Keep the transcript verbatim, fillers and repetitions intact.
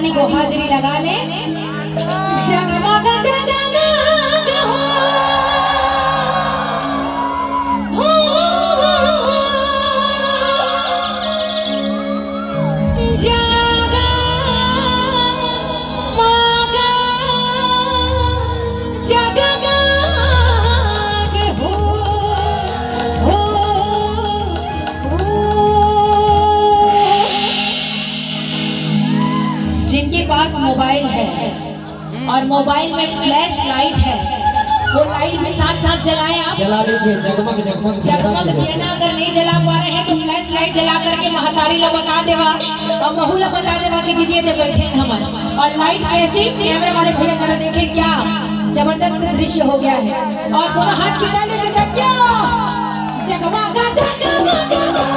को हाजिरी लगा ले। जगमग जगमग हो, हो, जगमग जगमग हो, हो, हो। जिनके पास मोबाइल है और मोबाइल में फ्लैश लाइट है, वो लाइट भी साथ साथ जलाएं आप। जला लीजिए, जगमग जगमग जगमग जगमग दिया। दिया ना, अगर नहीं जला पा रहे हैं तो फ्लैश लाइट जला करके महतारी ला बता देवा और बहू ला बता देवा कि दीदी दे बैठे हैं हमन। और लाइट कैसी, कैमरे वाले भैया जरा देखें, क्या जबरदस्त दृश्य हो गया है। और दोनों हाथ कितना लेके सब क्या जगमगा जगमगा